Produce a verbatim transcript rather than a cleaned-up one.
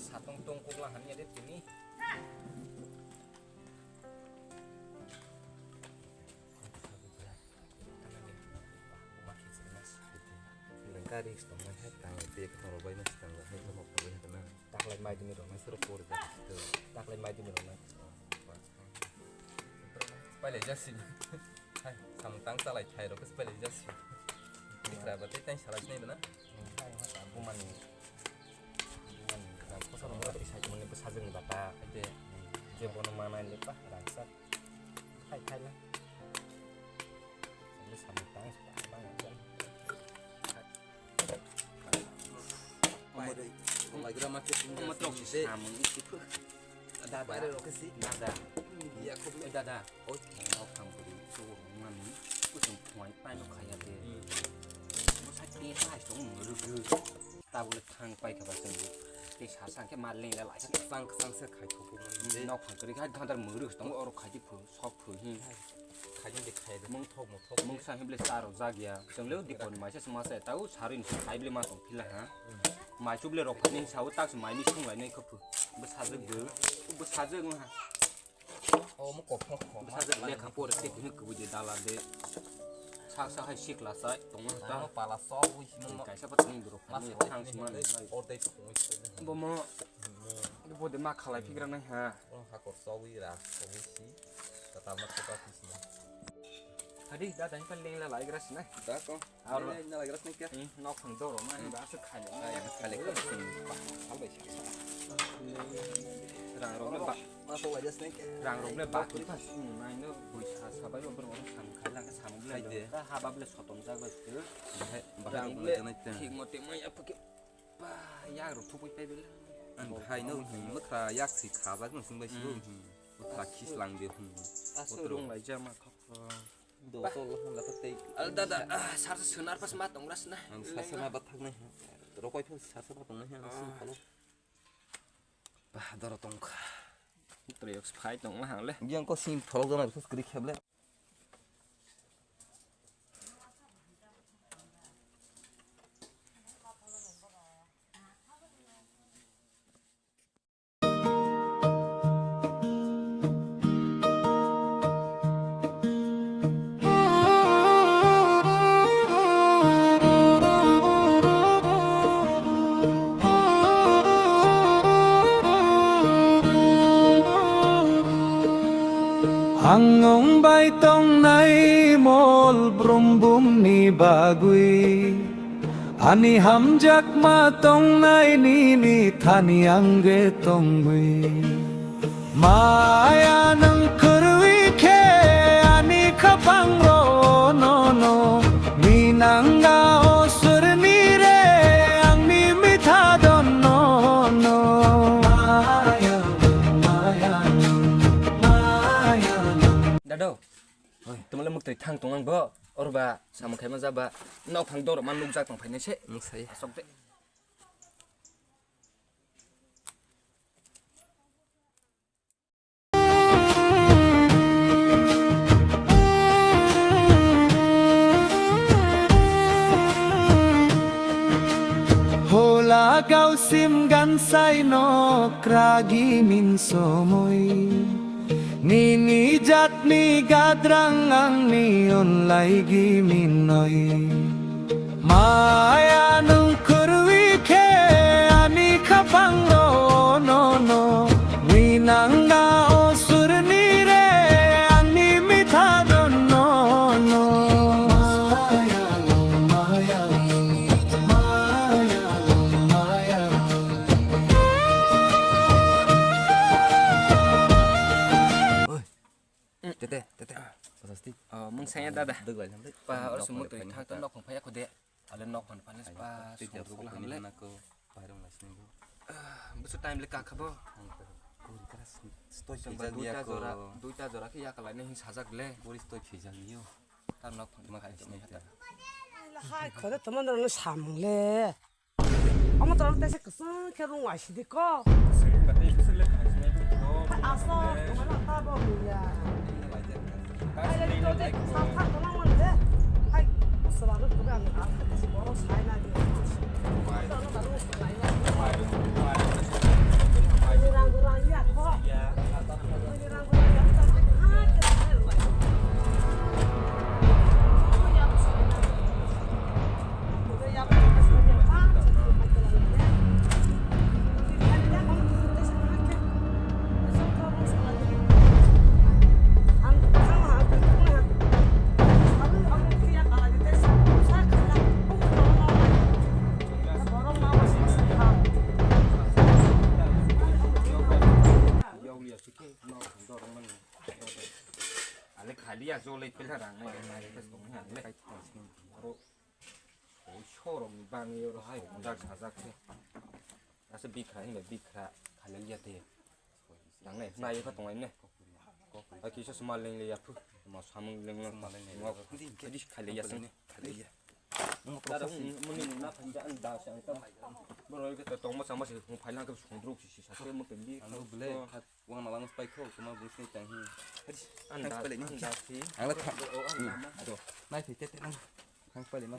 Satong tong kok la hanya de tini. Gari tong nai hai tang te tong rok bai mas tang hai no kok bai hana. Taklai mai dini rok nai sero por da. Taklai mai dini rok nai. Pailai jasi. Hai, samung tang chalai thai rok pailai jasi. Tikra ba tei tang salai sinai bana. Hai, hai, bumani. Bumani. Kosa rok tisa mani bwsajwk ni bata. Hai de. Je bono manai le pa rangsa. Khai khai na. Samung tang bang. Dada. Oi, dada. Oi, no kham kuri. So, ngani. Kusum phuai pai no khaya de. Mo sai te sai tong mo ru ru. Tabole thang pai kha ba chwng. Te sa sa khe ma leng la lai. Sang sang se khai thupu. Nok phang kri khai gandar muru tong oro khai di phu sok phu hi. Khai di khai di mung thok mo thok. Mung sa hi ble sa ro jak ya. Chwng le di kon mai sa ma sa ta u sarin khai ble ma tong phila ha. Mai chup le rok phani sa u tak mai ni sung lai nai kha phu. Bo sa jek bo. Bo sa jek ha. Omo kophok kho. Bwsajwk lekha pore tei phunuk kwbwi de dala de. Sak sak hai sikla chai tongma ta. Ano pala chogwi simo. Kaisa pa tini borok phani thang sima nai. Ordei thongwi sima. Bomo. Bo de ma khalai phigra nai ha. Ono hakor chogwi ra chogwi si. Tatal ma khopa phi sima. Hadi da dai pa lengla lai gra sina. Da ko. Aro. Ini, ini lagi rasanya kya? Hmm, nok phang doro ma, ini bahasa khali. Ay, khali ko sing. Hal bai sih. Rang rok le ba. Masuk aja sih kya? Rang rok le ba. Kita sing, nah, ini boisa sabai ba berong sam khali lang sam le. Hai de. Ta haba le sotom jaga itu. Bahai, bahai rang rok le le janai ta. Thik mote mai apa ke? Ba, ya rok thupui pai bela. An bahai no, mekha yak si khajak no sing bai sih. Hmm. Mekha khis lang de. Asu rong lai jama khok. Dosol hwnga ta tei. Al dada, ah, sarsa sonar pas ma tongra sna. Ang sarsa ma bathak nai. Rokoi phel sarsa ma tongnai ang sini phalo. Bah, doro tongkha. Treyok phai tongma hangle. Yang ko sim pholok jana khus kri kheble. Ang nwng bai tongnai mol brum bumni bagwi. Ani hamjakma tongnai nini thani ang ge tongwi. Maya nwng kwrwi khe ani khapang ro no no. Minanga o surni re angni mitha don no no. Maya nwng, maya nwng, maya nwng. Dado. Oi. Tumle muktwi thang tong ang bo. Oro ba samung khaima ja ba. Nok phang doro man nukjak tong phainai se. Nuk sai. Asok de. Hola gausim gansai nok ragi min somoi. Nini jatni gadrang angni onlai giminoi. Maya nwng kwrwi khe ani khapang ro no no. Winanga o surni re angni mitha don no no. Maya nwng, maya nwng, maya nwng, maya nwng. Tete, tete. Plastic. Oh, mung saya dada. Duk lai sampai. Pa, oro sumut tui thang tong nok phang phaya khode. Ale nok phang phang pa, sumut ruk la hamle. Nako, pairung lai sini bu. Busu time le ka khabo. Ang ko, ko ri kara Stoi Chwng ba khejak duita liya jora, ko. Duita jora khe yakalai nai hin sajak le. Bori stoi khejak liyo. Tar nok phang ma khai sinai ta. Hai khode toma norok no samung le. Omo to tei se kwchwng khe rung ai sidi ko. Hai aso, omo na ta bo ya. Hai le to de sa tha ko na mon de. Hai, sala ru ko ga ni a, borok sai na di. Rang rang ya ko. Ale khali ya jole pila rang nai nai ta song ha le. Aro oi sorok ni bang yo ro hai jak sajak se. Asa bikha hin bikha khali ya te. Nang nai nai ka tong ne. Ai kisa sma leng le ya phu. Ma samung leng lo. Sma leng le ya phu. Di khali ya sing. Khali ya. Dara muni na phan ja an da sa ta. Boro ke to tong ma sama se phai lang ke song druk si sa ke mo ke bi. Ano bele. Wang na lang spai kho, kuma bung sini tang hi. Anda, anda si. Ang la kha. Ado. Nai phi te te nang. Hang pale ma.